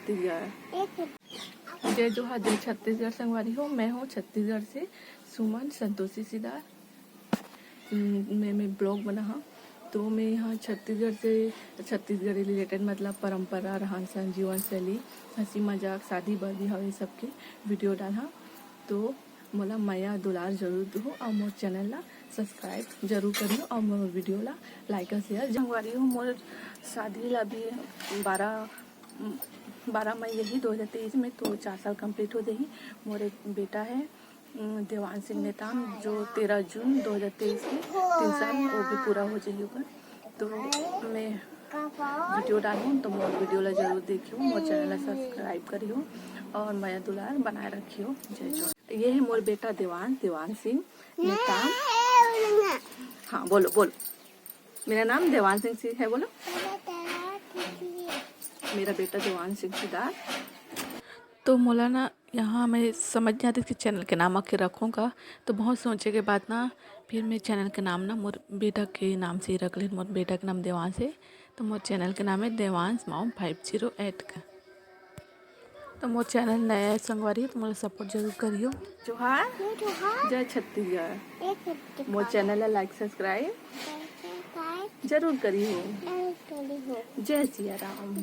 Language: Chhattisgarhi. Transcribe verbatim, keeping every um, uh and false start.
छत्तीसगढ़। जय जोहार, जय छत्तीसगढ़ संगवारी हो। मैं हूँ छत्तीसगढ़ से सुमन संतोषी सिदार। हम्म, मैं, मैं ब्लॉग बना हाँ, तो मैं यहाँ छत्तीसगढ़ से, छत्तीसगढ़ी रिलेटेड, मतलब परंपरा, रहन सहन, जीवन शैली, हंसी मजाक, शादी बर भी हवे, सबके वीडियो डाल हाँ। तो मोला मया दुलार जरूर दो और मोर चैनल ला सब्सक्राइब जरूर करियो और मोर वीडियो ला लाइक और शेयर। संगवारी हो, मोर शादी ला भी बारह, बारह मई यही दो हज़ार तेईस में तो चार साल कंप्लीट हो जाही। मोर एक बेटा है, उम, देवान सिंह नेताम, जो तेरह जून दो हज़ार तेईस के तीन साल वो भी पूरा हो जाही ओकर। तो मैं वीडियो डालूँ तो मोर वीडियो ला जरूर देखियो, मोर चैनल ला सब्सक्राइब करियो और मया दुलार बनाए रखियो। जय जोहार। ये है मोर बेटा देवान, देवान सिंह नेताम। हाँ, बोलो, बोलो। मेरा नाम देवान सिंह सिंह है, बोलो। मेरा बेटा देवान सिंह सिदार। तो मोला ना यहाँ मैं समझ नहीं आती कि चैनल के नाम आखिर रखूँ का, तो बहुत सोचे के बाद ना फिर मैं चैनल के नाम ना मोर बेटा के नाम से ही रख लेन। मोर बेटा के नाम देवांश है, तो मोर चैनल के नाम है Devansh mom five zero eight का। तो मोर चैनल नया है संगवारी, तो मोला सपोर्ट जरूर करियो। जोहार, जय छत्तीसगढ़। मोर चैनल ला लाइक सब्सक्राइब जरूर करियो। जय सिया राम।